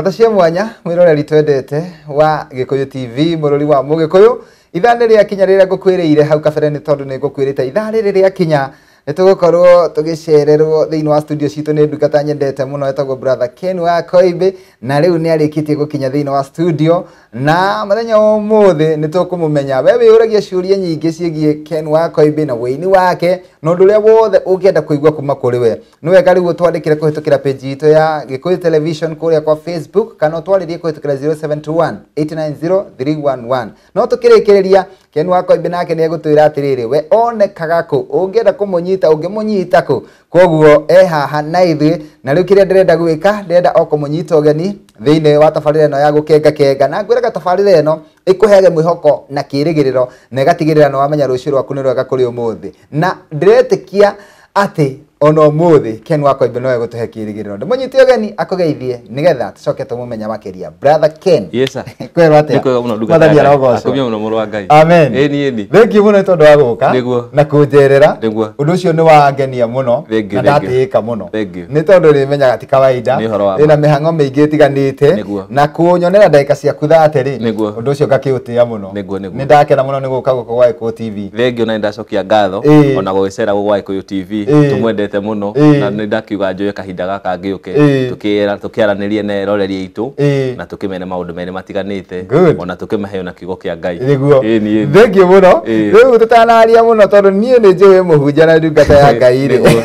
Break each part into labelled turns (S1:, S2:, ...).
S1: Ngatho cia mwanya mwiroreri twendete wa Gikuyu TV mururi wa Mugikuyu. Ithaa nĩ rĩakinya rĩrĩa ngũkwĩrĩire hau kabere nĩ tondũ nĩ ngũkwĩrĩte ithaa rĩrĩ rĩakinya nĩ tũgũkorwo tũgĩcererwo thĩinĩ wa studio citũ nĩ ndungata nyendete mũno etagwo brother Ken wa Koimbĩ, na rĩu nĩ arĩkĩtie gũkinya thĩinĩ wa studio na mũthenya wa ũmũthĩ nĩ tũkũmũmenya. We wĩyũragia ciũria nyingĩ ciĩgiĩ Ken wa Koimbĩ na wĩini wake na ũndũ ũrĩa wothe ũngĩenda kũigua kuma kũrĩ we. Nĩ wega rĩu ũtwandĩkĩre kũhĩtũkĩra page itũ ya Gikuyu Television kũrĩa kwa Facebook, kana ũtwarĩrie kũhĩtũkĩra 0721 890 311. No tũkĩrĩkĩrĩria Ken wa Koimbĩ nake nĩ egũtwĩra atĩrĩrĩ, we onekaga kũ, ũngĩenda kũmũnyita ũngĩmũnyita kũ. Koguo e haha na ithuĩ, na rĩu kĩrĩa ndĩrenda gwĩka, ndĩrenda o kũmũnyita ũgeni thĩinĩ wa tabarĩra ĩno ya gũkenga kenga, na ngwĩraga tabarĩra ĩno ĩkũheage mwĩhoko na kĩĩrĩgĩrĩro na ĩgatigĩrĩra nĩ wamenya rũciũ rwaku nĩ rwega kũrĩ ũmũthĩ. Na ndĩretĩkia atĩ ona ũmũthĩ Ken wa Koimbĩ no egũtũhe kĩĩrĩgĩrĩro. Ndĩmũnyite ũgeni akũgeithie nĩgetha tũcoke tũmũmenya makĩria. Brother Ken.
S2: Yes sir.
S1: Kwĩrwo atĩa?
S2: Nĩ kwega mũno ndungata.
S1: Mwathani arogocwo.
S2: Akumia mũno mũrũ wa Ngai.
S1: Amen.
S2: Ĩni ĩni.
S1: Thank you mũno nĩ tondũ wa gũka
S2: Nĩguo.
S1: na kũnjerera.
S2: Nĩguo.
S1: Ũndũ ũcio nĩ wangenia mũno
S2: Thank you,
S1: na
S2: thank you.
S1: ndatĩĩka mũno.
S2: Thank you.
S1: Nĩ tondũ nĩ menyaga ti kawaida.
S2: Nĩ ũhoro wa ma.
S1: Wĩna mĩhang'o mĩingĩ ĩtiganĩte
S2: Nĩguo.
S1: na kũnyonera ndagĩka ciaku thate rĩ,
S2: Nĩguo.
S1: ũndũ ũcio ngakĩũtĩĩa mũno.
S2: Nĩguo, nĩguo.
S1: Nĩ ndakena mũno nĩ gũka gũkũ gwa Gĩkũyũ TV.
S2: Thank you na nĩndacokia ngatho
S1: Ĩĩ.
S2: ona gũgĩcera gũkũ gwa Gĩkũyũ TV.
S1: Ĩĩ.
S2: Tũmwendete mũno
S1: Ĩĩ.
S2: na nĩ ndakiuga njoe kahinda gaka ngĩũke
S1: Ĩĩ.
S2: tũkĩaranĩrie na eroreri aitũ
S1: Ĩĩ.
S2: na tũkĩmene maũndũ merĩ matiganĩte
S1: Good.
S2: ona tũkĩmahe ona kiugo kĩa Ngai.
S1: Nĩguo.
S2: Ĩni ĩni.
S1: Thank you mũno.
S2: Ĩĩ.
S1: Rĩu tũtanaria mũno tondũ niĩ nĩ njũĩ mũhunjia na ndungata ya Ngai rĩ.
S2: Nĩguo.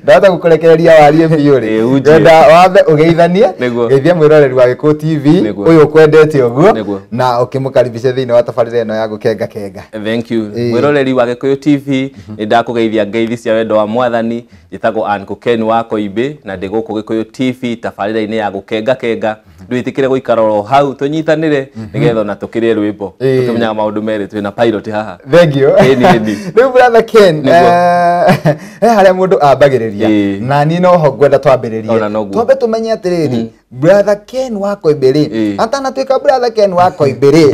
S1: Ndahota gũkũrekereria warie biũ rĩ.
S2: Ĩĩ, unjie.
S1: Ngwenda wambe ũgeithanie,
S2: Nĩguo.
S1: geithia mwĩroreri wa Gĩkũyũ TV
S2: Nĩguo.
S1: ũyũ ũkwendete ũguo
S2: Nĩguo.
S1: na ũkĩmũkaribisha thĩinĩ wa tabarĩra ĩno ya gũkenga kenga.
S2: Thank you.
S1: Ĩĩ.
S2: Mwĩroreri wa Gĩkũyũ TV nĩ ndakũgeithia ngeithi cia wendo wa Mwathani. Njĩtagwo Uncle Ken wa Koimbĩ na ndĩ gũkũ Gĩkũyũ TV tabarĩra-inĩ ya gũkenga kenga. Ndwĩtĩkĩre gũikara oro hau tũnyitanĩre nĩgetha ona tũkĩrĩe rwĩmbo.
S1: Ĩĩ.
S2: Tũkĩmenyaga maũndũ merĩ twĩna pilot haha.
S1: Thank you.
S2: Ĩni ĩni.
S1: Rĩu brother Ken,
S2: Nĩguo.
S1: he harĩa mũndũ ambagĩrĩria
S2: Ĩĩ.
S1: na niĩ noho ngwenda twambĩrĩrie.
S2: Ona noguo.
S1: Twambe tũmenye atĩrĩrĩ, brother Ken wa Koimbĩ rĩ,
S2: Ĩĩ.
S1: atanatuĩka brother Ken wa Koimbĩ rĩ,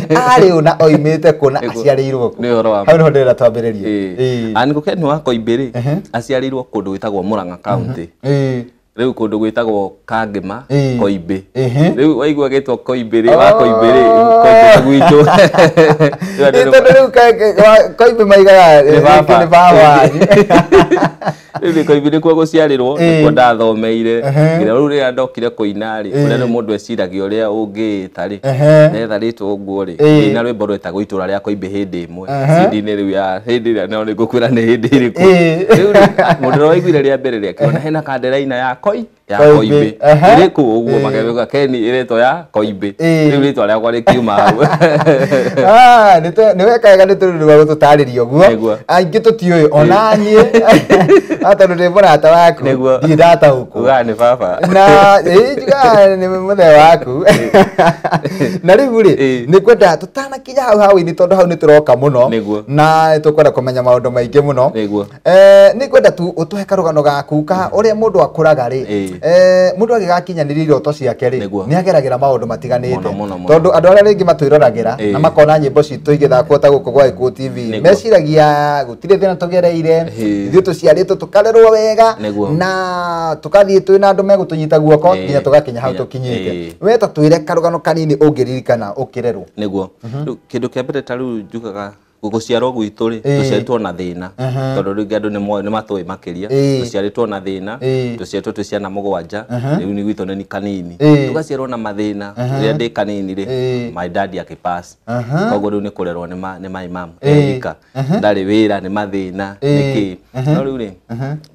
S1: arĩ ũ na oimĩte kũ na
S2: Nĩguo.
S1: aciarĩirwo kũ?
S2: Nĩ ũhoro wa ma.
S1: Hau nĩho ndĩrenda twambĩrĩrie.
S2: Ĩĩ. Uncle Ken wa Koimbĩ rĩ, aciarĩirwo kũndũ gwĩtagwo Murang'a County.
S1: Ĩĩ.
S2: Rĩu kũndũ gwĩtagwo Kangĩma
S1: Ĩĩ.
S2: Koimbĩ.
S1: Ĩhĩ.
S2: Rĩu waigua gĩtwo Koimbĩ rĩ, wa Koimbĩ rĩ, Koimbĩ nĩ gwitũ. Rĩu andũ
S1: Ĩĩ, tondũ rĩu Koimbĩ maigaga
S2: Nĩ baba.
S1: nĩ baba wanyu.
S2: Rĩu nĩ Koimbĩ nĩkuo gũciarĩrwo,
S1: Ĩĩ.
S2: nĩkuo ndathomeire.
S1: Ehe.
S2: Nginya rĩu rĩrĩa ndokire kũina rĩ,
S1: Ĩĩ.
S2: ũrĩa rĩu mũndũ eciragia ũrĩa ũngĩĩta rĩ,
S1: Ehe.
S2: ndetha rĩtwa ũguo rĩ,
S1: Ĩĩ.
S2: ngĩina rwĩmbo rwetagwo Itũra rĩa Koimbĩ hĩndĩ ĩmwe.
S1: Ehe.
S2: CD-inĩ rĩu ya hĩndĩ ĩrĩa no nĩngũkwĩra nĩ hĩndĩ ĩrĩkũ.
S1: Ĩĩ.
S2: Rĩu rĩ, mũndũ ũrĩa waiguire rĩa mbere rĩ, akĩona hena kanderaina ya Koi ya
S1: Koimbĩ.
S2: Koimbĩ.
S1: Ehe.
S2: Ĩrĩkũ ũguo
S1: Ĩĩ.
S2: makĩuga Ken ĩretwo ya Koimbĩ.
S1: Ĩĩ.
S2: Rĩu rĩtwa rĩakwa rĩkiuma hau.
S1: Ah, nĩ weka wega nĩ tondũ wa gũtũtarĩria ũguo.
S2: Nĩguo.
S1: Aingĩ tũtiũĩ ona niĩ tondũ ndĩ mũrata waku
S2: Nĩguo.
S1: ndirĩ ndataũkwo.
S2: Ugaga nĩ baba.
S1: Na ĩĩ njugaga nĩ mũthee waku. Na rĩu rĩ,
S2: Ĩĩ.
S1: nĩ ngwenda tũtanakinya hau hau-inĩ tondũ hau nĩ tũroka mũno
S2: Nĩguo.
S1: na nĩ tũkwenda kũmenya maũndũ maingĩ mũno.
S2: Nĩguo.
S1: Nĩ ngwenda tu ũtũhe karũgano gaku ka ũrĩa mũndũ akũraga rĩ,
S2: Ĩĩ.
S1: Mũndũ agĩgakinyanĩria iroto ciake rĩ,
S2: Nĩguo.
S1: nĩ ageragĩra maũndũ matiganĩte.
S2: Mũno, mũno, mũno.
S1: Tondũ andũ arĩa rĩngĩ matwĩroragĩra
S2: Ĩĩ.
S1: na makona nyĩmbo citũ igĩthakwo ta gũkũ gwa Gĩkũyũ TV,
S2: Nĩguo.
S1: meciragia gũtirĩ thĩna tũgereire,
S2: Ĩĩ.
S1: ithuĩ tũciarĩtwo tũkarerwo wega
S2: Nĩguo.
S1: na tũkathiĩ twĩna andũ megũtũnyita guoko
S2: Ĩĩ.
S1: nginya tũgakinya hau
S2: Nginya-
S1: tũkinyĩte.
S2: Ĩĩ.
S1: We ta twĩre karũgano kanini ũngĩririkana ũkĩrerwo.
S2: Nĩguo. Rĩu kĩndũ kĩa mbere ta rĩu njugaga gũciarwo gwitũ rĩ,
S1: Ĩĩ.
S2: tũciarĩtwo na thĩna tondũ rĩngĩ andũ nĩ matũĩ makĩria.
S1: Ĩĩ.
S2: Tũciarĩtwo na thĩna,
S1: Ĩĩ.
S2: tũciarĩtwo twĩ ciana mũgwanja, rĩu nĩ gwitũ nĩ kanini.
S1: Ĩĩ.
S2: Tũgaciarwo na mathĩna. Rĩrĩa ndĩ kanini rĩ,
S1: Ĩĩ.
S2: my daddy akĩpass. Koguo rĩu nĩ kũrerwo nĩ my mom
S1: Ĩĩ.
S2: erika. Ndarĩ wĩra, nĩ mathĩna,
S1: Ĩĩ.
S2: nĩ kĩ. No rĩu rĩ,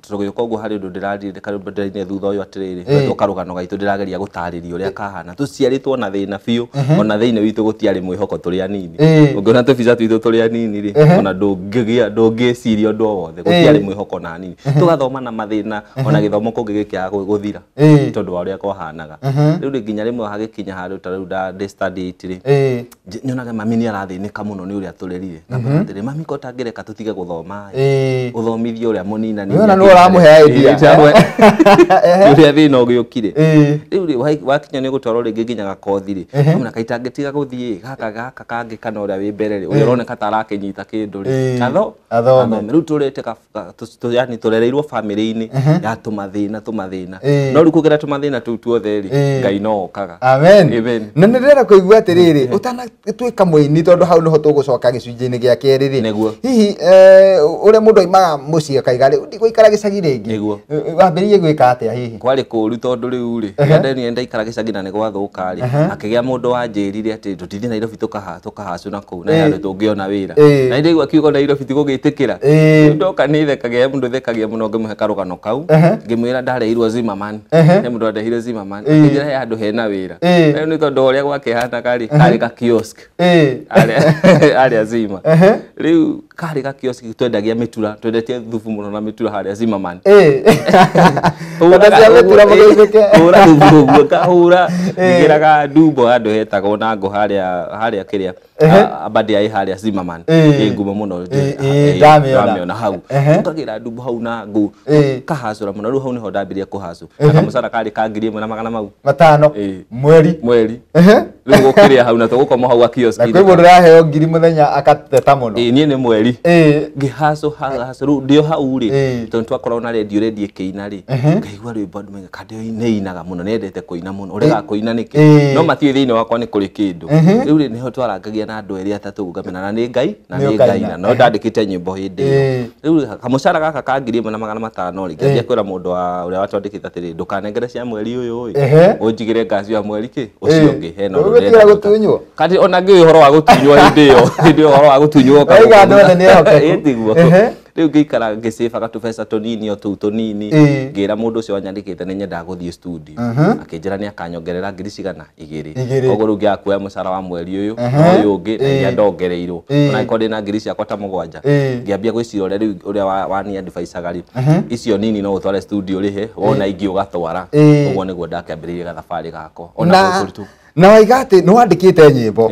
S2: tũgĩũka ũguo harĩ ũndũ ndĩraririkana thutha ũyũ atĩrĩrĩ, gwetwo karũgano gaitũ ndĩrageria gũtarĩria ũrĩa kahana. Tũciarĩtwo na thĩna biũ, ona thĩinĩ witũ gũtiarĩ mwĩhoko tũrĩ anini.
S1: Ĩĩ.
S2: Ũngĩona tũbica twitũ tũrĩ anini rĩ, ona ndũngĩgĩa ndũngĩciria ũndũ o wothe, gũtiarĩ mwĩhoko na hanini. Tũgathoma na mathĩna, ona gĩthomo kũngĩ gĩkĩaga gũthira
S1: Ĩĩ.
S2: tondũ wa ũrĩa kwahanaga. Rĩu rĩ, nginya rĩmwe hagĩkinya handũ ta rĩu ndĩ study 8 rĩ,
S1: Ĩĩ.
S2: nyonaga mami nĩ arathĩnĩka mũno nĩ ũrĩa tũrerire. Ngamwĩra atĩrĩ, mami ko tangĩreka tũtige gũthoma ĩ,
S1: Ĩĩ.
S2: ũthomithie ũrĩa mũnina
S1: Nĩwona nĩwe ũramũhe idea.
S2: ũrĩa thĩna ũgĩũkire.
S1: Ĩĩ.
S2: Rĩu rĩ, wakinya nĩ gũtwarwo rĩngĩ nginya gakothi rĩ, ngamwĩra kaĩ itangĩtiga gũthiĩ gaka gaka kangĩ kana ũrĩa wĩ mbere rĩ, ũrĩa ũroneka ta akĩnyita kĩndũ rĩ athome rĩu tũrete yani tũrereirwo family-inĩ ya tũmathĩna no rĩu kũgera tũmathĩna tũu tuothe rĩ Ngai no okaga.
S1: Amen. Na nĩ ndĩrenda kũigua atĩrĩrĩ ũtanatuĩka mũini tondũ hau nĩho tũgũcoka gĩcunjĩ-inĩ gĩa kerĩ rĩ hihi ũrĩa mũndũ aimaga mũciĩ akaiga rĩ ndigũikara gĩcagi rĩngĩ wambĩrĩirie gwĩka atĩa hihi?
S2: Kwarĩ kũũru tondũ rĩu rĩ ndaikara gĩcagi na nĩ gwathũka rĩ akĩgĩa mũndũ wanjĩrire atĩ tũtithiĩ Nairobi tũkahacũna kũu na handũ tũngĩona wĩra na ndaigua kiugo Nairobi tigũgĩtĩkĩra ndoka nĩ thekagia mũndũ thekagia mũno ngĩmũhe karũgano kau ngĩmwĩra ndareirwo Zimmerman he mũndũ andehire Zimmerman akĩnjĩra he handũ hena wĩra rĩu nĩ tondũ ũrĩa gwakĩhanaga rĩ karĩ ga kiosk harĩa Zima rĩu karĩ ga kiosk twendagia mĩtura twendetie thubu mũno na mĩtura harĩa Zimmerman hũra thubu ũguo kahũra ngĩraga ndumbo handũ hetagwo na ngo harĩa kĩrĩa Abadia ĩ harĩa Zimmerman ĩ ngumo mũno ndamĩona hau ũkagĩra ndumbo hau na ngũ kahacũra mũno rĩu hau nĩho ndambirie kũhacũ na kamũcara karĩ ka 1500 mweri rĩu gũkĩrĩa hau na tũgũkoma hau ga kiosk
S1: na kwĩ mũndũ ũraheo ngiri mũthenya agateta mũno
S2: niĩ nĩ mweri ngĩhacũ rĩu ndĩo hau rĩ tondũ twakoragwo na redio ĩkĩina rĩ ngaigua rwĩmbo andũ mauga kandĩ nĩ inaga mũno nĩendete kũina mũno ũregaga kũina nĩkĩ no matiũĩ thĩinĩ wakwa nĩ kũrĩ kĩndũ rĩu rĩ nĩho twarangagia na andũ erĩ atatũ ngamena na nĩ Ngai na nĩ ngaina no ndandĩkĩte nyĩmbo hĩndĩ ĩyo rĩu kamũcara gaka ka 1500 rĩ ngĩambia kwĩra mũndũ ũrĩa watwandĩkĩte atĩrĩ ndũkanengere cia mweri ũyũ ĩ ũnjigĩre ngaci ya mweri kĩ ũcio ũngĩ hena ũndũ ndĩrenda
S1: gũtunywo
S2: kati ona ngĩũĩ ũhoro wa gũtunywo hĩndĩ ĩyo ũhoro wa gũtunywo tiguo rĩu ngĩikara ngĩcĩbaga tũbeca tũnini o tũu tũnini ngĩra mũndũ ũcio wanyandĩkĩte nĩ nyendaga gũthiĩ studio akĩnjĩra nĩ akanyongerera ngiri cigana igĩrĩ koguo rĩu ngĩaga kuoya mũcara wa mweri ũyũ na ũyũ ũngĩ na iria ndongereirwo ona angĩkorwo ndĩna ngiri ciakwa ta 7 ngĩambia gwĩciria ũrĩa rĩu ũrĩa wani advice-aga rĩ icio nini no ũtware studio ũrĩhe wona ingĩ ũgatwara ũguo nĩguo ndakĩambĩrĩirie gathabarĩ gakwa
S1: ona na waiga atĩ nĩ wandĩkĩte nyĩmbo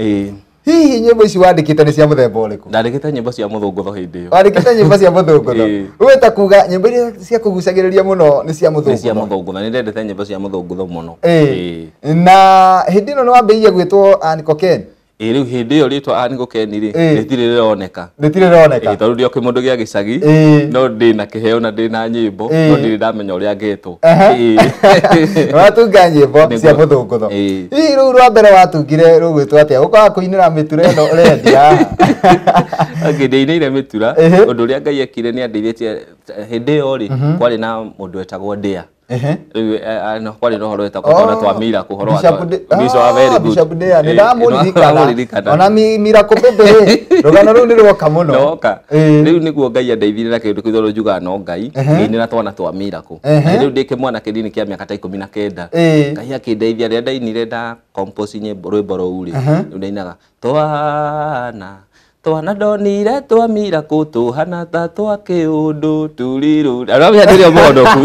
S1: hihi nyĩmbo ici wandĩkĩte nĩ cia mũthemba ũrĩkũ?
S2: Ndandĩkĩte nyĩmbo cia mũthũngũtho hĩndĩ ĩyo.
S1: Wandĩkĩte nyĩmbo cia mũthũngũtho. Ũguo ta kuga nyĩmbo iria cia kũgucagĩrĩria mũno nĩ cia mũthũngũtho.
S2: Nĩ cia mũthũngũtho, nĩ ndendete nyĩmbo cia mũthũngũtho mũno.
S1: Na hĩndĩ ĩno nĩ wambĩrĩirie gwĩtwo Anko Ken?
S2: Rĩu hĩndĩ ĩyo rĩtwa Anko Ken rĩ rĩtirĩ rĩroneka.
S1: Rĩtirĩ rĩroneka.
S2: Tondũ ndĩ o kĩmũndũ gĩa gĩcagi no ndĩna kĩheo na ndĩna nyĩmbo no ndirĩ ndamenya ũrĩa ngetwo.
S1: Watunga nyĩmbo cia mũthũngũtho. Hihi rũu rwa mbere watungire rũgwĩtwo atĩa? Ũkaga kũinĩra mĩtura ĩno ũrendia.
S2: Okay, ndĩinĩire mĩtura ũndũ ũrĩa Ngai ekire nĩ andeithĩtie hĩndĩ ĩyo rĩ kwarĩ na mũndũ wetagwo Ndĩa. Rĩu kwarĩ na ũhoro wetagwo twana twa Miracle ũhoro wa Bishop very good
S1: Bishop Ndĩa nĩ ndamũririkana ona Miracle Baby rũgano rũu nĩ rwoka mũno
S2: roka rĩu nĩguo Ngai andeithirie na kĩndũ kĩu tondũ njugaga no Ngai ngĩinĩra twana twa Miracle na rĩu ndĩ kĩmwana kĩnini kĩa mĩaka ta 19 Ngai akĩndeithia rĩrĩa ndainire nda compose nyĩmbo rwĩmbo rũu rĩ rĩu ndainaga twana twana ndonire twa Miracle tũhana ta twa kĩũndũ turiru aramenya ndĩrĩ o mũhonoku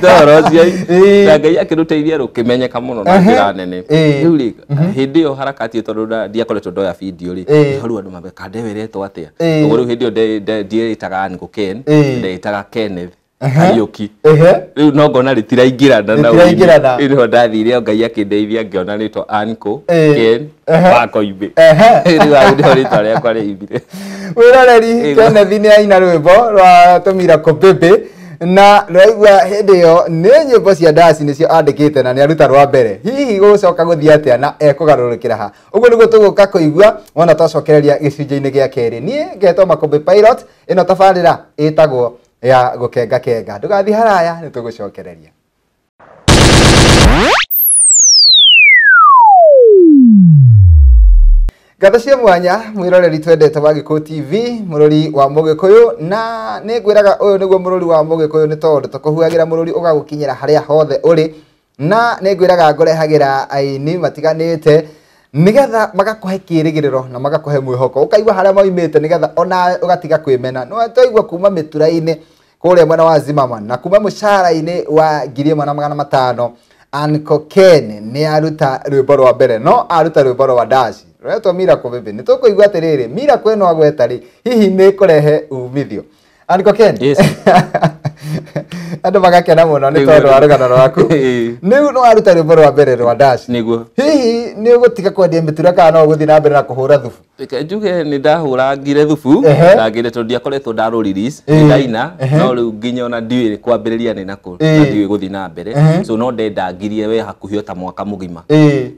S2: ũhoro ũcio na Ngai akĩrũteithia rũkĩmenyeka mũno na njĩra nene rĩu rĩ hĩndĩ ĩyo harakati tondũ ndiakoretwo ndoya video rĩ nĩho rĩu andũ mambe kandewe ĩretwo atĩa ũguo rĩu hĩndĩ ĩyo ndiĩtaga Anko Ken ndĩĩtaga Kenneth Kariũki rĩu no ngona rĩtiraingĩrana na rĩu nĩho ndathire Ngai akĩndeithia ngĩona rĩtwa Anko Ken wa Koimbĩ rĩu hau nĩho rĩtwa rĩakwa rĩaumire.
S1: Mwĩroreri Kenneth nĩ aina rwĩmbo rwa tũmiracle Baby na rwaigua hĩndĩ ĩyo nĩ nyĩmbo cia ndaci nĩcio andĩkĩte na nĩ aruta rwa mbere hihi gũcoka gũthiĩ atĩa na ekũgarũrũkĩra ha ũguo nĩguo tũgũka kũigua wona twacokereria gĩcunjĩ-inĩ gĩa kerĩ niĩ ngetwo Makũmbĩ Pilot ĩno tabarĩra ĩtagwo ya gũkenga kenga ndũgathiĩ haraya nĩ tũgũcokereria. Ngatho cia mwanya mwĩroreri twendete wa Gĩkũyũ TV mũrori wa Mũgĩkũyũ na nĩ ngwĩraga ũyũ nĩguo mũrori wa Mũgĩkũyũ nĩ tondũ tũkũhuhagĩra mũrori ũgagũkinyĩra harĩa hothe ũrĩ na nĩ ngwĩraga ngũrehagĩra aini matiganĩte nigetha magakũhe kĩrĩgĩrĩro na magakũhe mwĩhoko ũkaigua harĩa maumĩte nigetha onawe ũgatiga kwĩmena no twaigua kuma mĩtura-inĩ kũrĩa mwena wa Zimmerman na kuma mũcara-inĩ wa 1500 Anko Ken nĩ aruta rwĩmbo rwa mbere no aruta rwĩmbo rwa ndaci rwetwo Miracle Baby nĩ tũkũigua atĩrĩrĩ Miracle ĩno agweta rĩ hihi nĩ kũrehe umithio Anko Ken.
S2: Yes.
S1: Andũ magakena mũno nĩ tondũ wa rũgano rwaku rĩu no aruta rwĩmbo rwa mbere rwa ndaci
S2: nĩguo
S1: hihi nĩ ũgũtiga kwendia mĩtura kana no ũgũthiĩ na mbere na kũhũra thubu?
S2: Reke njuge nĩ ndahũrangire thubu ndangire tondũ ndiakoretwo ndarũ release ndaina no rĩu nginya ona ndiũĩ kwambĩrĩria nĩ nakũ na ndiũĩ gũthiĩ na mbere so no ndendangirie we hakuhĩ o ta mwaka mũgima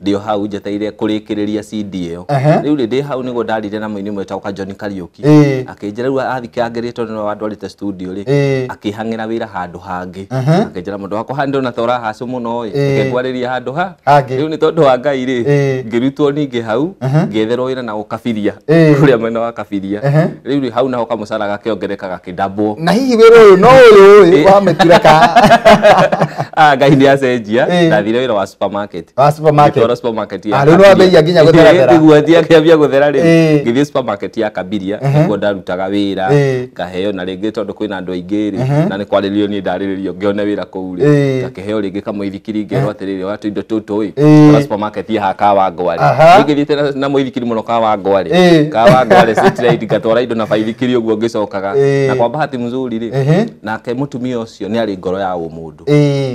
S2: ndĩ o hau njetereire kũrĩkĩrĩria CD ĩyo rĩu rĩ ndĩ hau nĩguo ndarire na mũini ũmwe wetagwo John Kariuki akĩnjĩra rĩu athikangĩrĩte tondũ nĩwe wandwarĩte studio rĩ akĩhang'ĩra wĩra handũ hangĩ akĩnjĩra mũndũ wakwa handũ na ta ũrahacũ mũno ĩ reke ngwarĩrie handũ ha rĩu nĩ tondũ wa Ngai rĩ ngĩrutwo ningĩ hau ngĩetherwo wĩra na gũkabiria kũrĩa mwena wa Kabiria rĩu rĩ hau naho kamũcara gakĩongereka gakĩndabwo
S1: na hihi wĩra ũyũ no ũyũ ũyũ wa mĩtura ka
S2: Ngai nĩ acenjia ndathire wĩra wa supermarket
S1: wa
S2: supermarket ya
S1: rĩu nĩwambĩrĩria nginya gũtherathera
S2: nĩguo ndiakĩambia gũthera rĩ ngĩthiĩ supermarket ya Kabiria nĩkuo ndarutaga wĩra ngaheo na rĩngĩ tondũ kwĩna andũ aingĩ rĩ na nĩ kwarĩrio niĩ ndarĩrĩrio ngĩone wĩra kũu rĩ ngakĩheo rĩngĩ kamũithikiri ngerwo atĩrĩrĩ oya tũindo tũtũ ĩ kũra supermarket ya haha Kawangware ngĩthiĩte na mũithikiri mũno Kawangware Kawangware City Ride ngatwara indo na baithikiri ũguo ngĩcokaga na kwa bahati mzuri rĩ nake mũtumia ũcio nĩ arĩ ngoro ya ũmũndũ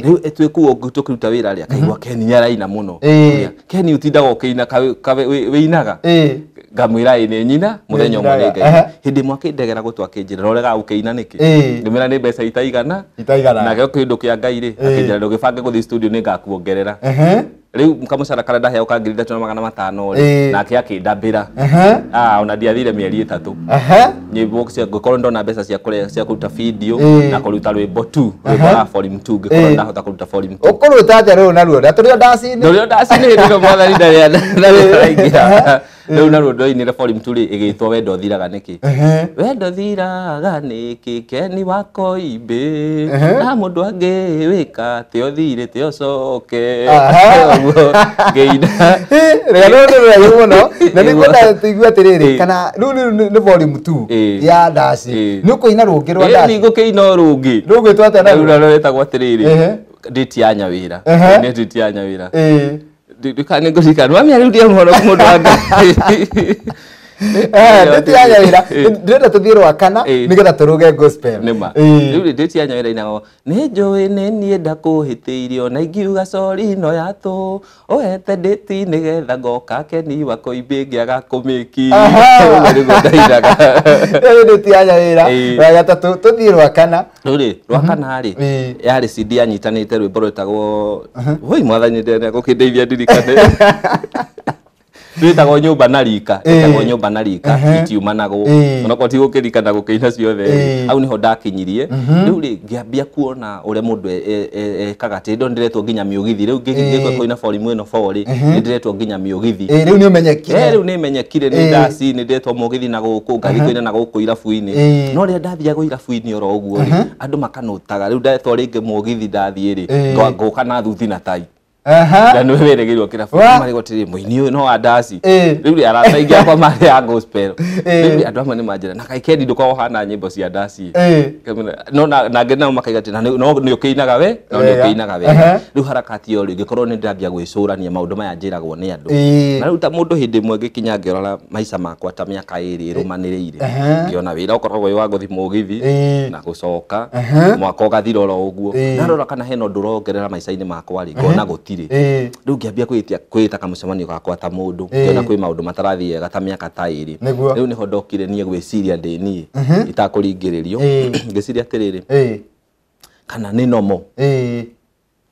S2: rĩu twĩ kũu tũkĩruta wĩra rĩ akaigua Ken nĩ araina mũno Ken ũtindaga ũkĩina wĩinaga ngamwĩra ĩ nĩ nyina mũthenya ũmwe nĩ Ngai hĩndĩ ĩmwe akĩndegera gũtũ akĩnjĩra ũregaga gũkĩina nĩkĩ ngĩmwĩra nĩ mbeca itaigana nake kĩndũ kĩa Ngai rĩ akĩnjĩra ndũgĩbange gũthiĩ studio nĩ ngakuongerera rĩu kamũcara karĩa ndaheo ka 3500 rĩ nake akĩndambĩra ona ndiathire mĩeri 3 nyĩmbo cia ngĩkorwo ndona mbeca cia kũruta video na kũruta rwĩmbo tu rwĩmbo rwa volume 2 ngĩkorwo ndahota kũruta volume 2
S1: ũkũruta atĩa rũrũ naruo na tũrĩ o ndaci-inĩ
S2: ndũrĩ o ndaci-inĩ hĩndĩ ĩno mwathani ndarĩ rĩu naruo ndoinire volume 2 rĩ ĩgĩtwo wendo thiraga nĩkĩ wendo thiraga nĩkĩ Ken wa Koimbĩ na mũndũ angĩwĩka tĩ ũthire tĩ ũcoke ũguo ngĩina
S1: rũgano rũrũ nĩ rũraihu mũno na nĩngwenda tũigue atĩrĩrĩ kana rĩu nĩ volume 2 ya ndaci nĩ ũkũina rũngĩ rwa ndaci
S2: nĩ ngũkĩina o rũngĩ
S1: rũgwĩtwo atĩa
S2: naruo rĩu rwĩtagwo atĩrĩrĩ date ya Nyawĩra nĩ date ya Nyawĩra ndikane ngũririkana wamenya rĩu ndiĩ mũhoro mũndũ wa Ngai
S1: date ya Nyawĩra ndĩrenda tũthiĩ rwa kana nĩgetha tũrũge gospel
S2: nĩma rĩu rĩ date ya Nyawĩra inagwo nĩ njũĩ nĩ niĩ ndakũhĩtĩirio na ingiuga sorry no yatũ ũhete date nĩgetha ngoka Ken wa Koimbĩ ngĩaga kũmĩki ũguo nĩguo ndainaga
S1: rĩu date ya Nyawĩra rwa gatatũ tũthiĩ rwa kana
S2: rĩu rĩ rwa kana rĩ yarĩ CD yanyitanĩte rwĩmbo rwĩtagwo woi mwathani ndĩrenda gũkĩndeithia ndirikane rwĩtagwo nyũmba na rika ĩtagwo nyũmba na rika itiumanagwo onokorwo ti gũkĩrikana gũkĩina ciothe hau nĩho ndakinyirie rĩu rĩ ngĩambia kuona ũrĩa mũndũ ekaga atĩ ndĩro ndĩretwo nginya mĩũgithi rĩu ngĩgĩka kũina volume ĩno 4 rĩ nĩ ndĩretwo nginya mĩũgithi
S1: rĩu nĩ ũmenyekire
S2: rĩu nĩ menyekire nĩ ndaci nĩ ndĩretwo mũgithi na gũkũ ngathiĩ kũina na gũkũ irabu-inĩ no rĩrĩa ndathiaga irabu-inĩ oro ũguo rĩ andũ makanũtaga rĩu ndetwo rĩngĩ mũgithi ndathiĩ rĩ ngũka na thuti na tai na nĩ wĩrĩgĩirwo kĩrabu marĩgwo atĩrĩ mũini ũyũ no wa ndaci rĩu rĩ arata aingĩ akwa marĩ a gospel rĩu rĩ andũ amwe nĩ manjĩra na kaĩ Ken ndũkoragwo ũhana nyĩmbo cia ndaci no nangĩ nao makaiga atĩ no nĩ ũkĩinaga we no nĩ ũkĩinaga we rĩu harakati ĩyo rĩ ngĩkorwo nĩ ndĩrambia gwĩcũrania maũndũ maya njĩragwo nĩ andũ na rĩu ta mũndũ hĩndĩ ĩmwe ngĩkinya ngĩrora maica makwa ta mĩaka 2 ĩrũmanĩrĩire ngĩona wĩra ũkoragwo wĩ wa gũthiĩ mũgithi na gũcoka mwaka ũgathira oro ũguo ndarora kana hena ũndũ ũrongerera maica-inĩ makwa rĩ ngona gũtirĩ rĩu ngĩambia kwĩĩta kamũcemanio gakwa ta mũndũ ngĩona kwĩ maũndũ matarathiĩ wega ta mĩaka ta 2 rĩu nĩho ndokire niĩ gwĩciria ndĩ niĩ itakũringĩrĩrio ngĩciria atĩrĩrĩ kana nĩ nomo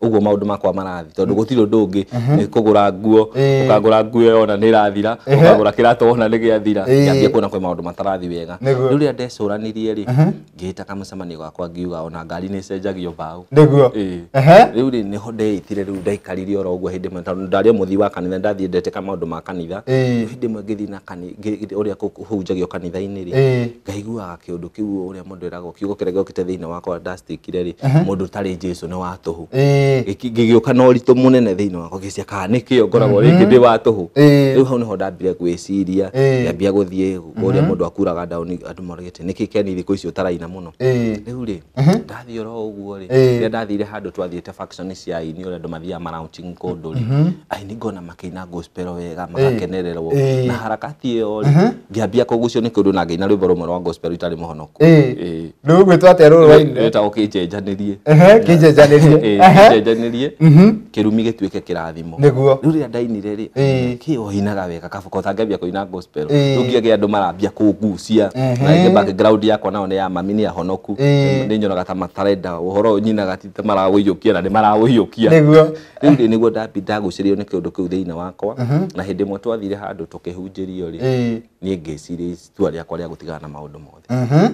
S2: ũguo maũndũ makwa marathiĩ tondũ gũtirĩ ũndũ ũngĩ nĩ kũgũra nguo ũkagũra nguo ĩyo ona nĩ ĩrathira ũkagũra kĩratũ ona nĩ gĩathira ngĩambia kuona kwĩ maũndũ matarathiĩ wega rĩu rĩrĩa ndecũranirie rĩ ngĩĩta kamũcemanio gakwa ngiuga ona ngari nĩ ĩcenjagio mbaũ
S1: nĩguo
S2: rĩu rĩ nĩho ndeitire rĩu ndaikarire oro ũguo hĩndĩ ĩmwe tondũ ndarĩ o mũthii wa kanitha ndathiĩ ndetĩka maũndũ ma kanitha hĩndĩ ĩmwe ngĩthiĩ na ũrĩa kũhunjagio kanitha-inĩ rĩ ngaiguaga kĩũndũ kĩu ũrĩa mũndũ eragwo kiugo kĩrĩa gĩokĩte thĩinĩ wakwa ndastikire rĩ mũndũ ũtarĩ Jesũ nĩ wa tũhũ gĩgĩũka na ũritũ mũnene thĩinĩ wakwa ngĩciria kana nĩkĩo ngoragwo rĩngĩ ndĩ wa tũhũ rĩu hau nĩho ndambire gwĩciria ngĩambia gũthiĩ ũrĩa mũndũ akuraga ndaũni andũ moragĩte nĩkĩ Ken thikũ ici ũtaraina mũno rĩu rĩ ndathiĩ oro ũguo rĩ rĩrĩa ndathire handũ twathiĩte function cia aini ũrĩa andũ mathiaga ma-launching kũndũ rĩ aini ngona makĩina gospel wega magakenererwo na harakati ĩyo rĩ ngĩambia kũgucio nĩ kĩũndũ na ngĩina rwĩmbo rũmwe rwa gospel itarĩ mũhonoku
S1: rĩu rũgwĩtwo atĩa rũrũ wainire
S2: rwĩtagwo kĩnjenjanĩrie
S1: kĩnjenjanĩrie
S2: Ndacenjanirie kĩrumi gĩtuĩke kĩrathimo.
S1: Nĩguo.
S2: Rĩu rĩrĩa ndainire rĩ, kĩ ũinaga wega kaba ũtangĩambia kũina gospel.
S1: Ĩĩ.
S2: Rĩu ngĩagĩa andũ marambia kũngucia. Na rĩngĩ background yakwa nao nĩ ya mami nĩ ahonoku.
S1: Ĩĩ.
S2: Nĩ nyonaga ta matarenda ũhoro ũyũ nyinaga ti ta maraũiyũkia na nĩ maraũiyũkia.
S1: Nĩguo.
S2: Rĩu rĩ nĩguo ndagucĩrĩirio nĩ kĩũndũ kĩu thĩinĩ wakwa. Na hĩndĩ ĩmwe twathire handũ tũkĩhunjĩrio rĩ,
S1: Ĩĩ.
S2: niĩ ngĩciria itua rĩakwa rĩa gũtigana na maũndũ mothe.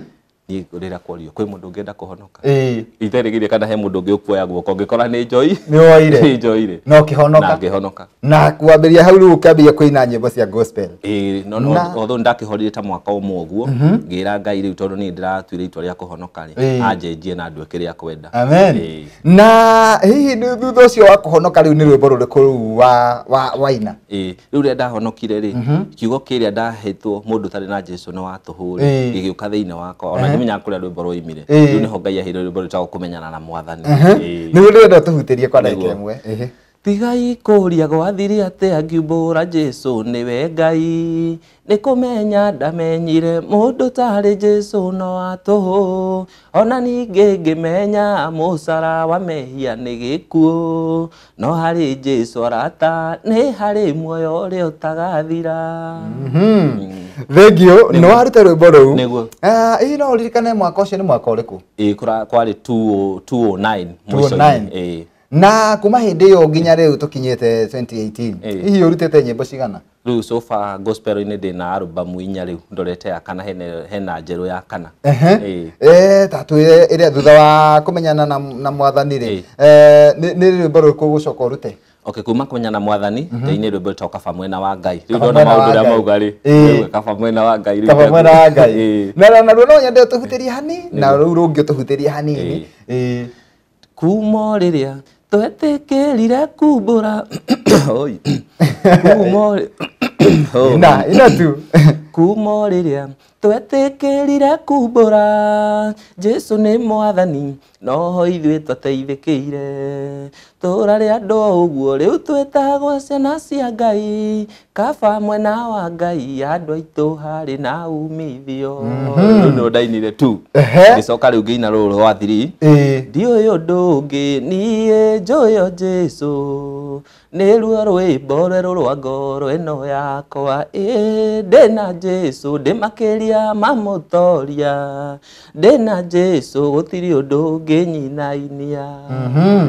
S2: Niĩ rĩrĩa kworio kwĩ mũndũ ũngĩenda kũhonoka,
S1: Ĩĩ.
S2: iterĩgĩire kana he mũndũ ũngĩ ũkuoya guoko, ngĩkora nĩ njoi.
S1: Nĩ woire.
S2: Nĩ njoire.
S1: Na ũkĩhonoka.
S2: Na ngĩhonoka.
S1: Na kwambĩrĩria hau rĩu ũkĩambĩrĩria kũina nyĩmbo cia gospel.
S2: Ĩĩ, no although ndakĩhorire ta mwaka ũmwe ũguo, ngĩra Ngai rĩu tondũ niĩ ndĩratuire itua rĩa kũhonoka rĩ,
S1: Ĩĩ.
S2: anjenjie na nduĩke rĩa kwenda.
S1: Amen.
S2: Ĩĩ.
S1: Na hihi nĩ thutha ũcio wa kũhonoka rĩu nĩ rwĩmbo rũrĩkũ rũu wa waina?
S2: Ĩĩ, rĩu rĩrĩa ndahonokire rĩ, kiugo kĩrĩa ndahetwo mũndũ ũtarĩ na Jesu nĩ wa tũhũ rĩ,
S1: Ĩĩ.
S2: gĩgĩũka thĩinĩ wakwa ona ndimenyaga kũrĩa rwĩmbo rwoimire.
S1: Ĩĩ.
S2: Rĩu nĩho Ngai aheire rwĩmbo rwĩtagwo kũmenyana na Mwathani. Ĩĩ.
S1: Nĩguo ndĩrenda ũtũhutĩrie kwa ndagĩka
S2: Nĩguo.
S1: ĩmwe. Ĩhĩ.
S2: Tigai kũria gwathire atĩa ngiumbũra Jesu nĩwe Ngai, nĩ kũmenya ndamenyire mũndũ tarĩ Jesu no wa tũhũ, ona ningĩ ngĩmenya mũcara wa mehia nĩ gĩkuũ, no harĩ Jesu arata nĩ harĩ muoyo ũrĩa ũtagathira.
S1: Thank you. Nĩ waruta rwĩmbo rũu.
S2: Nĩguo.
S1: Hihi no ũririkane mwaka ũcio nĩ mwaka ũrĩkũ?
S2: Ĩĩ, kwarĩ 2009 mũico-inĩ.
S1: 2009.
S2: Ĩĩ.
S1: Na kuma hĩndĩ ĩyo nginya rĩu tũkinyĩte 2018,
S2: Ĩĩ.
S1: hihi ũrutĩte nyĩmbo cigana?
S2: Rĩu so far gospel-inĩ ndĩna albamu inya rĩu ndorete ya kana, hena njerũ ya kana.
S1: Ehe.
S2: Ĩĩ.
S1: Ta twĩre ĩrĩa thutha wa kũmenyana na Mwathani rĩ, nĩ rwĩmbo rũrĩkũ ũgũcoka ũrute?
S2: Okay, kuma kũmenyana na Mwathani, ndainĩ rwĩmbo rwĩtagwo Kaba Mwena wa Ngai. Rĩu
S1: Kaba
S2: ndona
S1: Mwena wa
S2: maũndũ ũrĩa
S1: Ngai.
S2: mauga rĩ,
S1: Ĩĩ.
S2: rĩu Kaba Mwena wa Ngai rĩu
S1: Kaba
S2: ndekũ-
S1: Mwena wa Ngai.
S2: Ĩĩ.
S1: Na naruo no nyende ũtũhutĩrie hanini, na rũu rũngĩ ũtũhutĩrie hanini. Ĩĩ.
S2: Kuma rĩrĩa twetĩkĩrire kumbũra Oi. Kuma
S1: Ina, ina tu.
S2: Kuma rĩrĩa twetĩkĩrire kumbũra Jesu nĩ Mwathani, noho ithuĩ twateithĩkĩire. Tũrarĩ andũ o ũguo rĩu twĩtagwo ciana cia Ngai, kaba mwena wa Ngai andũ aitũ harĩ na umithio. Rĩu nĩruo ndainire tu. Ngĩcoka rĩu ngĩina rũrũ rwa 3.
S1: Ĩĩ.
S2: Ndiũĩ ũndũ ũngĩ niĩ njũĩ o Jesu, nĩruo rwĩmbo rwerũ rwa ngoro ĩno yakwa. Ĩĩ, ndĩna Jesu ndĩ makĩria ma mũtoria, ndĩna Jesu gũtirĩ ũndũ ũngĩnyinainia.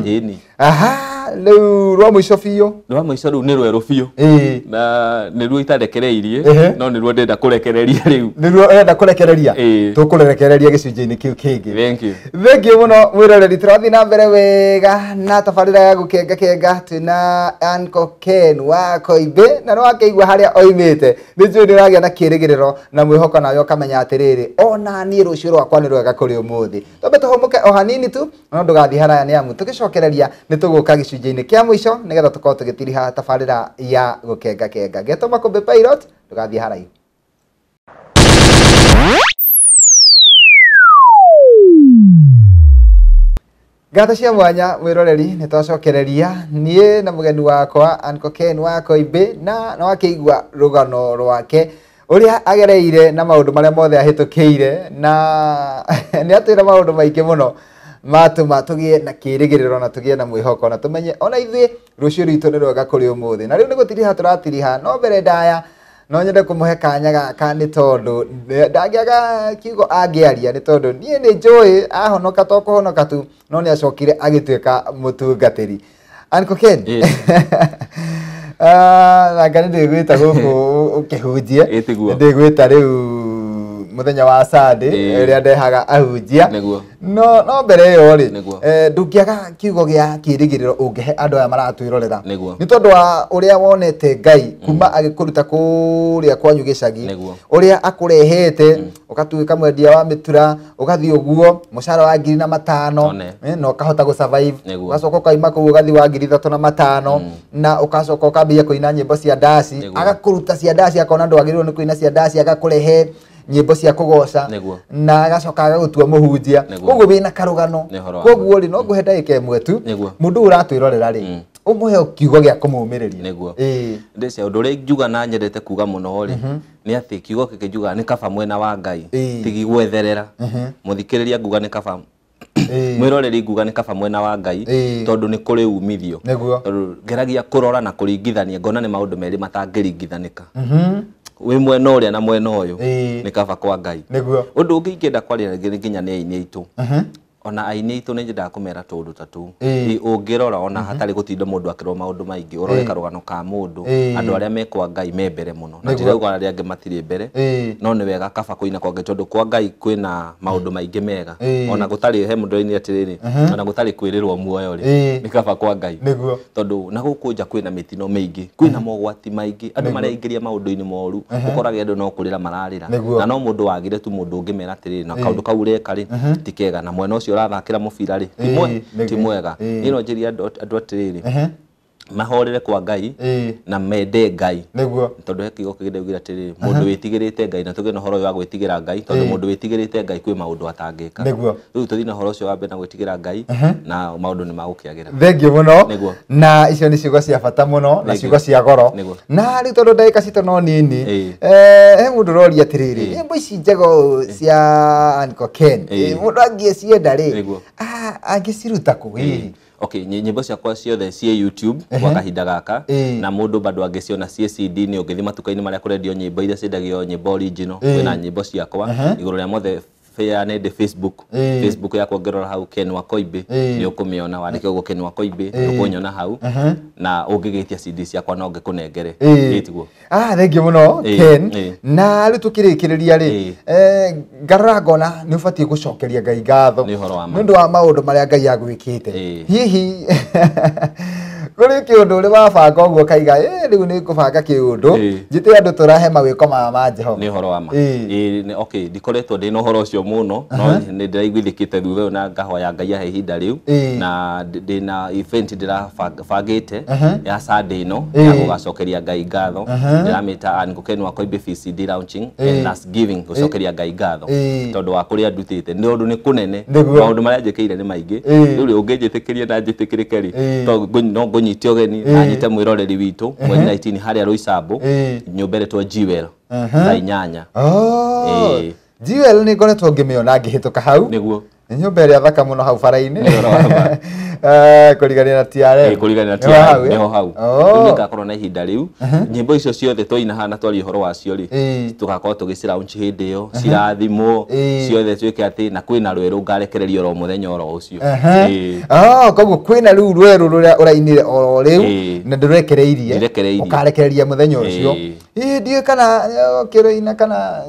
S2: Ĩni.
S1: Aha, rĩu rwa mũico biũ.
S2: Rwa mũico rĩu nĩ rwerũ biũ.
S1: Ĩĩ.
S2: Na nĩruo itarekereirie,
S1: Ehe.
S2: no nĩruo ndĩrenda kũrekereria rĩu.
S1: Nĩruo ũrenda kũrekereria?
S2: Ĩĩ.
S1: Tũkũrekereria gĩcunjĩ-inĩ kĩu kĩngĩ.
S2: Thank you.
S1: Thank you mũno mwĩroreri, tũrathiĩ na mbere wega na tabarĩra ya gũkenga kenga twĩna Uncle Ken wa Koimbĩ, na nĩ wakĩigua harĩa oimĩte. Nĩ njũĩ nĩ ũragĩa na kĩrĩgĩrĩro na mwĩhoko, nawe ũkamenya atĩrĩrĩ, ona niĩ rũciũ rwakwa nĩ rwega kũrĩ ũmũthĩ. Twambe tũhũmũke o hanini tu, no ndũgathiĩ haraya nĩ amu tũgĩcokereria nĩ tũgũka gĩcunjĩ-inĩ kĩa mũico nĩgetha tũkorwo tũgĩtiriha tabarĩra ya gũkenga kenga. Ngetwo Makũmbĩ Pilot, ndũgathiĩ haraihu. Ngatho cia mwanya mwĩroreri, nĩ twacokereria niĩ na mũgeni wakwa Uncle Ken wa Koimbĩ, na nĩ wakĩigua rũgano rwake ũrĩa agereire na maũndũ marĩa mothe ahĩtũkĩire, na nĩ atwĩra maũndũ maingĩ mũno matũma tũgĩe na kĩrĩgĩrĩro na tũgĩe na mwĩhoko na tũmenye ona ithuĩ rũciũ rwitũ nĩ rwega kũrĩ ũmũthĩ. Na rĩu nĩ gũtiriha tũratiriha, no mbere ndaya no nyende kũmũhe kanya gaka nĩ tondũ ndangĩaga kiugo angĩaria, nĩ tondũ niĩ nĩ njũĩ ahonoka to kũhonoka tu, no nĩ acokire agĩtuĩka mũtungatĩri. Uncle Ken, nanga nĩ ndĩgwĩta gũkũ ũkĩhunjie.
S2: Ĩĩ, tiguo.
S1: Ndĩgwĩta rĩu mũthenya wa Sunday ĩrĩa ndehaga ahunjia.
S2: Nĩguo.
S1: No mbere ĩyo rĩ,
S2: Nĩguo.
S1: ndũngĩaga kiugo gĩa kĩrĩgĩrĩro ũngĩhe andũ aya maratwĩrorera.
S2: Nĩguo.
S1: Nĩ tondũ wa ũrĩa wonete Ngai kuma agĩkũruta kũrĩa kwanyu gĩcagi,
S2: Nĩguo.
S1: ũrĩa akũrehete ũgatuĩka mwendia wa mĩtura, ũgathiĩ ũguo mũcara wa 4,500,
S2: One.
S1: na ũkahota gũ survive.
S2: Nĩguo.
S1: Ũgacoka ũkaima kũu ũgathiĩ wa 3,500, na ũgacoka ũkambĩrĩria kũina nyĩmbo cia ndaci.
S2: Nĩguo.
S1: Agakũruta cia ndaci, akona ndwagĩrĩirwo nĩ kũina cia ndaci, agakũrehe nyĩmbo cia kũgoca,
S2: Nĩguo.
S1: na agacoka agagũtua mũhunjia.
S2: Nĩguo.
S1: Koguo wĩna karũgano.
S2: Nĩ ũhoro wa
S1: Koguo rĩ, no ngũhe ndagĩka ĩmwe tu,
S2: Nĩguo.
S1: mũndũ ũyũ ũratwĩrorera rĩ, ũmũhe kiugo gĩa kũmũmĩrĩria.
S2: Nĩguo.
S1: Ĩĩ.
S2: Ndĩcia ũndũ ũrĩa njuga na nyendete kuga mũno rĩ, nĩ atĩ kiugo gĩkĩ njugaga nĩ kaba mwena wa Ngai,
S1: Ĩĩ.
S2: tigi gwetherera. Mũthikĩrĩria nguga nĩ kaba Mwĩroreri nguga nĩ kaba mwena wa Ngai tondũ nĩ kũrĩ umithio. Tondũ ngeragia kũrora na kũringithania ngona nĩ maũndũ merĩ matangĩringithanĩka. Wĩ mwena ũrĩa na mwena ũyũ nĩ kaba kwa Ngai. Ũndũ ũngĩ ingĩenda kwaria nginya nĩ aini aitũ. Ona aini aitũ nĩ nyendaga kũmera tũũndũ ta tũu. Ũngĩrora ona hatarĩ gũtinda mũndũ akĩrwo maũndũ maingĩ, ũrore karũgano ka mũndũ, andũ arĩa me kwa Ngai me mbere mũno. Na ndirauga arĩa angĩ matirĩ mbere, no nĩ wega kaba kũina kwa Ngai tondũ kwa Ngai kwĩna maũndũ maingĩ mega. Ona gũtarĩ he mũndũ oinire atĩrĩrĩ, ona gũtarĩ kwĩrĩrwo muoyo rĩ, nĩ kaba kwa Ngai. Tondũ na gũkũ nja kwĩna mĩtino mĩingĩ, kwĩna mogwati maingĩ, andũ mareingĩria maũndũ-inĩ moru, ũkorage andũ no kũrĩra mararĩra. Na no mũndũ wagire tu mũndũ ũngĩmera atĩrĩrĩ, na kaũndũ kau ũreka rĩ, ti kega, na mwena ũcio ũrathakĩra mũbira rĩ, ti mwega. Niĩ no njĩrie andũ atĩrĩrĩ, mahorere kwa Ngai na mende Ngai. Tondũ he kiugo kĩngĩ ndaugire atĩrĩrĩ, mũndũ wĩtigĩrĩte Ngai, na tũgĩe na ũhoro ũyũ wa gwĩtigĩra Ngai, tondũ mũndũ wĩtigĩrĩte Ngai kwĩ maũndũ atangĩka. Rĩu tũthiĩ na ũhoro ũcio wa mbere na gwĩtigĩra Ngai, na maũndũ nĩ magũkĩagĩra.
S1: Thengiũ mũno. Na icio nĩ ciugo cia bata mũno na ciugo cia goro. Na rĩu tondũ ndagĩka citũ no nini, he mũndũ ũroria atĩrĩrĩ, nyĩmbo ici njega cia Uncle Ken, mũndũ angĩcienda rĩ, angĩciruta kũ hihi?
S2: Okay, nyĩmbo ciakwa ciothe ciĩ YouTube kwa kahinda gaka, na mũndũ bado angĩciona ciĩ CD nĩ ũngĩthiĩ matuka-inĩ marĩa kũrendio nyĩmbo iria ciendagio nyĩmbo original, kwĩna nyĩmbo ciakwa igũrũ rĩa mothe nende Facebook. Facebook yakwa ngĩrora hau Ken Wakoimbĩ nĩ ũkũmĩona, wandĩke ũguo Ken Wakoimbĩ nĩ ũkũnyona hau, na ũngĩgĩtia CD ciakwa no ngĩkũnengere. Ĩtiguo.
S1: Thengiũ mũno Ken. Na rĩu tũkĩrĩkĩrĩria rĩ, ngarora ngona nĩ ũbatiĩ gũcokeria Ngai ngatho nĩ ũndũ wa maũndũ marĩa Ngai agwĩkĩte. Hihi kũrĩ kĩũndũ ũrĩ wabanga ũguo kaiga rĩu nĩ ngũbanga kĩũndũ njĩte andũ tũrahe mawĩko maya ma Jehova?
S2: Nĩ ũhoro wa ma. Okay, ndikoretwo ndĩ na ũhoro ũcio mũno, no nĩ ndĩraiguithĩkĩte thutha ũyũ na ngahoya Ngai ahe ihinda rĩu, na ndĩna event ndĩrabangĩte ya Sunday ĩno ya gũgacokeria Ngai ngatho. Ndĩramĩta Uncle Ken Wakoimbĩ VCD launching and thanksgiving, gũcokeria Ngai ngatho tondũ wa kũrĩa ndutĩte, nĩ ũndũ nĩ kũnene, maũndũ marĩa njĩkĩire nĩ maingĩ. Rĩu ũngĩnjĩtĩkĩria na njĩtĩkĩrĩke rĩ, no ngũnyite ũgeni na nyite mwĩroreri witũ mweri 19 harĩa Roysambu, nyũmba ĩretwo Jewel thaa 8.
S1: Jewel nĩ ngoretwo ngĩmĩona ngĩhĩtũka hau.
S2: Nĩguo.
S1: Nĩ nyũmba ĩrĩa thaka mũno hau bara-inĩ. Kũrigania na TRM.
S2: Kũrigania na TRM, nĩho hau. Rĩu nĩngakorwo na ihinda rĩu. Nyĩmbo icio ciothe twaina haha twaria ũhoro wacio rĩ, tũgakorwo tũgĩci-launch hĩndĩ ĩyo, cirathimwo ciothe tuĩke atĩ, na kwĩna rwerũ ngarekereria oro mũthenya oro ũcio.
S1: Koguo kwĩna rĩu rwerũ rũrĩa ũrainire oro rĩu na ndũrekereirie, ũkarekereria mũthenya ũcio. Hihi ndiũĩ kana ũkĩrũina kana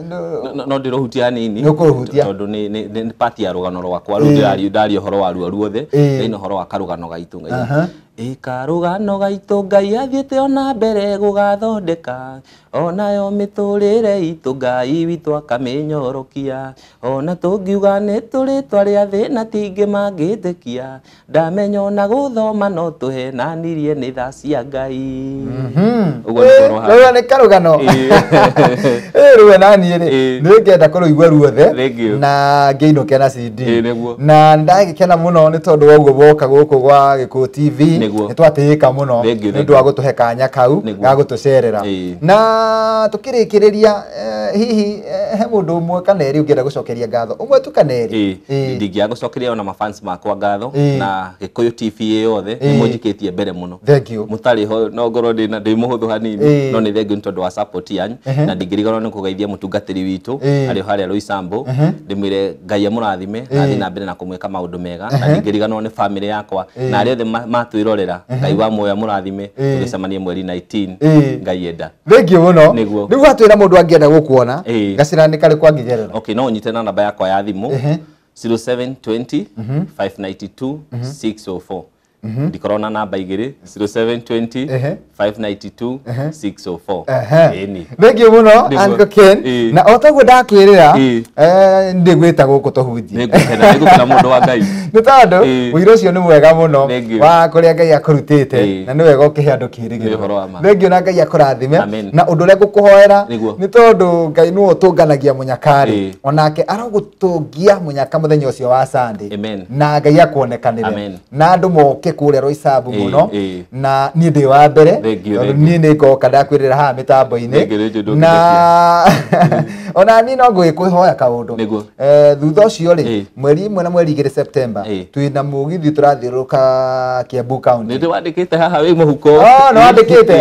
S2: no ndĩrũhutia hanini, tondũ nĩ part ya rũgano rwakwa. Rĩu ndaria ũhoro wa ruo ruothe, ndaina ũhoro wa karũgano gaitũ. Ngai karũgano gaitũ Ngai athiĩte ona mbere gũgathondeka, onayo mĩtũrĩre itũ Ngai witũ akamĩnyorokia, ona tũngiuga nĩ tũrĩ twarĩa thĩna tingĩ mangĩtĩkia, ndamenya ona gũthoma no tũhenanirie nĩ tha cia Ngai. Ũguo nĩguo ũhoro
S1: Rũu nĩ karũgano. Rĩu na niĩ rĩ, nĩ ngenda kũrũigua ruothe na ngĩinũke na CD. Na ndagĩkena mũno nĩ tondũ wa ũguo woka gũkũ gwa Gĩkũyũ TV, nĩ twatĩĩka mũno nĩ ũndũ wa gũtũhe kanya kau ga gũtũcerera. Na tũkĩrĩkĩrĩria, hihi he mũndũ ũmwe kana erĩ ũngĩenda gũcokeria ngatho? Ũmwe tu kana erĩ?
S2: Ndingĩaga gũcokeria ona mafans makwa ngatho, na Gĩkũyũ TV yothe nĩ mũnjikĩtie mbere mũno.
S1: Thengiũ.
S2: Mũtarĩ ho no ngorwo ndĩ mũhũthũ hanini, no nĩ thengiũ nĩ tondũ wa support yanyu, na ndingĩriganĩrwo nĩ kũgeithia mũtungatĩri witũ arĩ harĩa Roysambu, ndĩmwĩre Ngai amũrathime na athiĩ na mbere na kũmwĩka maũndũ mega, na ndingĩriganĩrwo nĩ famĩlĩ yakwa na arĩa othe matwĩrorera, Ngai wa muoyo amũrathime, tũgĩcemanie mweri 19 Ngai enda.
S1: Thengiũ mũno. Rĩu watwĩra mũndũ angĩenda gũkuona, gacĩra nĩ karĩkũ angĩgerera?
S2: Okay, no ũnyite na namba yakwa ya thimũ 0720 592 604. Ndikorwo na namba igĩrĩ, 0720 592 604. Ĩni.
S1: Thengiũ mũno Uncle Ken. Na o taguo ndakwĩrĩra, ndĩgwĩta gũkũ tũhunjie.
S2: Nĩngũkena mũndũ wa Ngai.
S1: Nĩ tondũ ũira ũcio nĩ mwega mũno wa kũrĩa Ngai akũrutĩte, na nĩ wega ũkĩhe andũ kĩĩrĩgĩrĩro. Thengiũ na Ngai akũrathime. Na ũndũ ũrĩa ngũkũhoera nĩ tondũ Ngai nĩwe ũtũnganagia mũnyaka-rĩ, onake arogũtũngia mũnyaka mũthenya ũcio wa Sunday, na Ngai akuonekanĩre, na andũ moke Ũke kũrĩa Roysambu mũno na niĩ ndĩ wa mbere tondũ niĩ nĩ ngoka ndakwĩrĩra haha mĩtambo-inĩ na ona niĩ no ngũgĩkwĩhoya kaũndũ. Thutha ũcio rĩ, mweri 1 na mweri 2 September twĩna mũgithi tũrathiũrũrũka Kiambu County.
S2: Nĩ wandĩkĩte haha wĩ mũhuko.
S1: Oh, nĩ wandĩkĩte.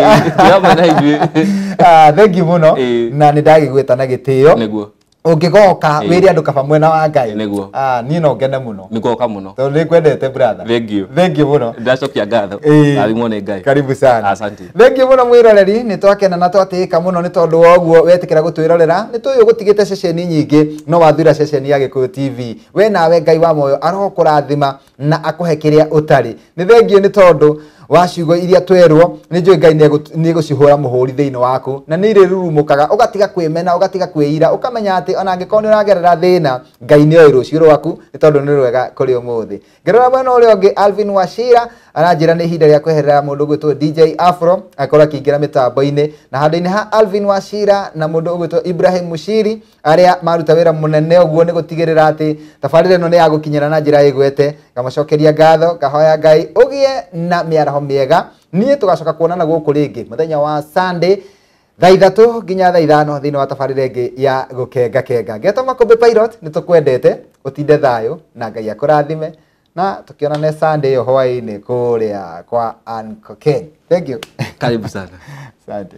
S1: Thank you mũno na nĩ ndagĩgwĩta na gĩtĩo.
S2: Nĩguo.
S1: Ũngĩgoka wĩre andũ kaba mwena wa Ngai.
S2: Nĩguo.
S1: Niĩ no ngene mũno.
S2: Nĩngoka mũno.
S1: Tondũ nĩ ngwendete brother.
S2: Thank you.
S1: Thank you mũno.
S2: Ndacokia ngatho. Rathimwo nĩ Ngai.
S1: Karibu sana.
S2: Asante.
S1: Thank you mũno mwĩroreri, nĩ twakena na twatĩĩka mũno nĩ tondũ wa ũguo wetĩkĩra gũtwĩrorera. Nĩ tũĩ ũgũtigĩte ceceni nyingĩ no wathura ceceni ya Gĩkũyũ TV. We nawe Ngai wa muoyo arokũrathima na akũhe kĩrĩa ũtarĩ. Nĩ thank you nĩ tondũ wa ciugo iria twerwo nĩ njũĩ Ngai nĩ egũcihũra mũhũri thĩinĩ waku na nĩ irĩrurumũkaga ũgatiga kwĩmena ũgatiga kwĩira ũkamenya atĩ ona angĩkorwo nĩ ũragerera thĩna Ngai nĩ oĩ rũciũ rwaku nĩ tondũ nĩ rwega kũrĩ ũmũthĩ. Ngĩrora mwena ũrĩa ũngĩ Alvin Wachira aranjĩra nĩ ihinda rĩa kweherera mũndũ ũgwĩtwo DJ Afro akorwo akĩingĩra mĩtambo-inĩ na handũ-inĩ ha Alvin Wachira na mũndũ ũgwĩtwo Ibrahim Mushiri arĩa maruta wĩra mũnene ũguo nĩ gũtigĩrĩra atĩ tabarĩra ĩno nĩ yagũkinyĩra na njĩra ĩgwete. Ngamacokeria ngatho ngahoya Ngai ũgĩe na mĩaraho mĩega. Niĩ tũgacoka kuonana gũkũ rĩngĩ mũthenya wa Sunday thaa 3 nginya thaa 5 thĩinĩ wa tabarĩra ĩngĩ ya Gũkenga Kenga. Ngetwo Makũmbĩ Pilot, nĩ tũkwendete, ũtinde thayũ na Ngai akũrathime na tũkĩonane Sunday ĩyo hwaĩ-inĩ kũrĩa kwa Uncle Ken. Thank you.
S2: Karibu sana.
S1: Asante.